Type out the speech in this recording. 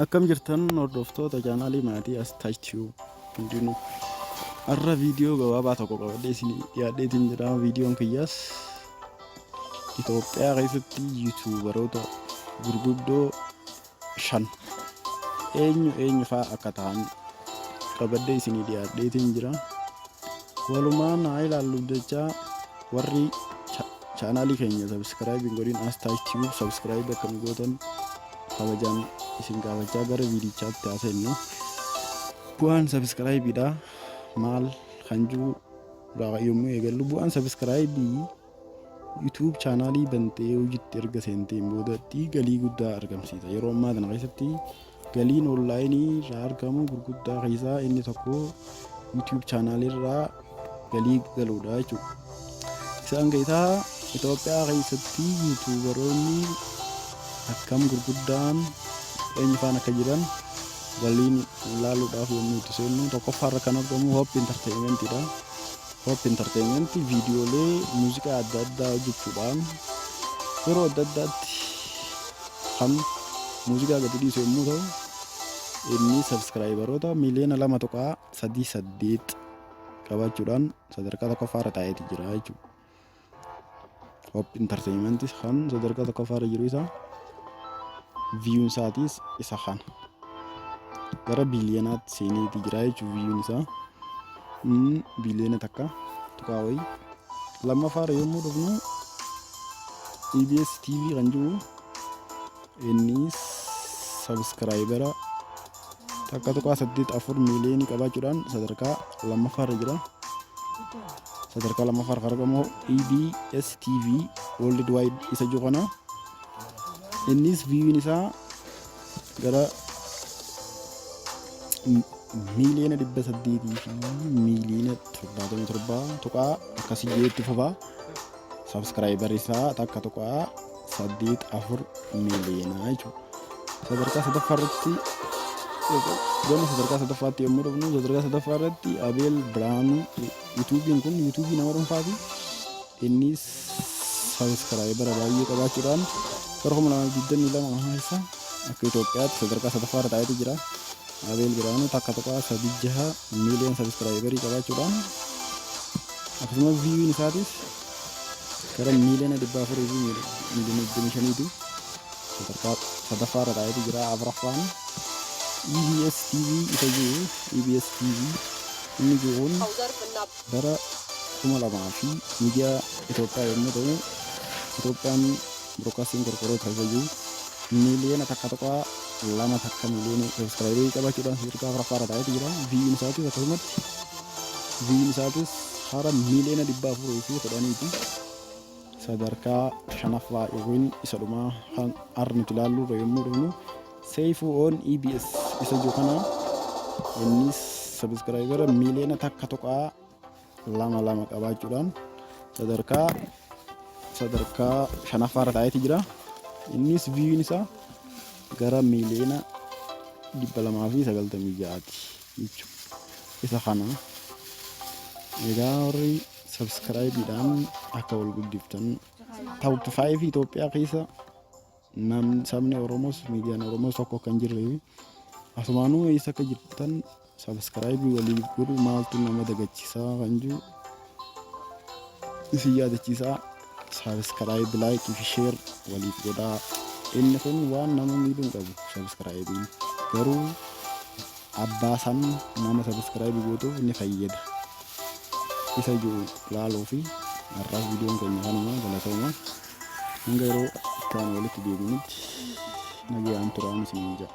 Akkam jirtan hordoftoota chaanaalii maatii as Tube hundinuu? Har'a viidiyoo gabaabaa tokko qabadhee isin dhiyaadheetiin jira. Viidiyoon kiyyaas Itoophiyaa keessatti yuutuubaroota gurguddoo shan eenyu eenyu fa'aa akka ta'an qabadhee isinii dhiyaadheetiin jira. Walumaan haa ilaallu jecha, warri chaanaalii keenya subscribe hin godhin, as Tube subscribe akka nu gootan kabajaan isin gaafachaa gara viidichaatti haa seennu. Bu'aan subscribeidha maal kan jiru yommuu eegallu, bu'aan subscribe YouTube chaanaalii bantee hojiitti erga seenteen boodatti galii guddaa argamsiisa. Yeroo ammaa kana keessatti galiin onlaayinii irraa argamu gurguddaa keessaa inni tokko YouTube chaanaalii irraa galii galuudha jechuudha. Isaan keessaa Itoophiyaa keessatti yuutuubaroonni akkam gurguddaan eenyu faan akka jiran waliin ilaaluudhaaf yommuu itti seennu, tokkoffaarra kan argamu Hope Entertainmentidha. Hope Entertainment viidiyoolee muuziqaa adda addaa hojjechuudhaan yeroo adda addaatti kan muuziqaa gadi dhiisu yommuu ta'u, inni subscriberoota miiliyoona 2.38 qabaachuudhaan sadarkaa tokkoffaarra taa'eeti jira jechuudha. Hope Entertainment kan sadarkaa tokkoffaarra jiru isa, viewn isaatiis isa kana. Gara biiliyoonaatti seeneeti jira jechuudha viewn isaa. Biiliyoona 1 tuqaa wayii. Lammaffaarra yommuu dhufnu, EBS TV kan jiru, innis subscribera 1.84 miiliyoonii qabaachuudhaan sadarkaa lammaffaarra jira. Sadarkaa lammaffaarra kan argamu EBS TV Worldwide isa jiru kana. Innis viewn isaa gara 877,000,7 tuqaa akkasii itti fufaa. Subscriber isaa 1.84 miiliyoonaa jechuudha. Sadarkaa sadaffaarratti, gama sadarkaa sadaffaatti yommuu dhufnu, sadarkaa sadaffaarratti Abeel Biraanuu. Yuutuubiin kun yuutuubii nama dhuunfaati. Innis subscribera baay'ee qabaachuudhaan bara 2022 keessa akka Itoophiyaatti sadarkaa sadaffaarra taa'etu jira. Abeel Biraanuu 1.36 miiliyoon subscriberii qabaachuudhaan, akkasumas viewn isaatis gara 400,000,025,000ti sadarkaa sadaffaarra taa'etu jira. Afuraffaan EBS TV isa jiru. EBS TV inni jiru kun bara 2000 fi miidiyaa Itoophiyaa yommuu ta'u, Itoophiyaan Broadcasting Corporate isa jiru, 1.21 miiliyoona subscriberii qabaachuudhaan sadarkaa afuraffaarra taa'etu jira. Viewn isaatis akkasumatti, viewn isaatis hara 410,000,000ti. Sadarkaa shanaffaa yookiin isa dhumaa kan har'a nuti ilaallu irra yommuu dhufnu, Seifuu on EBS isa jiru kana, innis subscribera 1.22 miiliyoona qabaachuudhaan sadarkaa shanaffaarra taa'eeti jira. Innis viewn isaa gara 296,000,000ti jechuudha. Isa kana egaa warri subscribeidhaan akka wal guddiftan, top 5 Itoophiyaa keessa namni sabni Oromoos miidiyaan Oromoos tokko kan jirree fi asumaanuu eessa akka jirtan subscribe walii godhu maaltu nama dagachiisaa kan jiru isin yaadachiisaa, subscribe, like fi share waliif godhaa. Inni kun waan nama miidhuu hin qabu. Subscribein garuu abbaa san nama subscribe gootuuf ni fayyada. Isa jiru laaluu fi har'aaf viidiyoon keenya kanuma. Galatooma, hanga yeroo itti aanu walitti deebinutti nagayaan turaan isiniin jedha.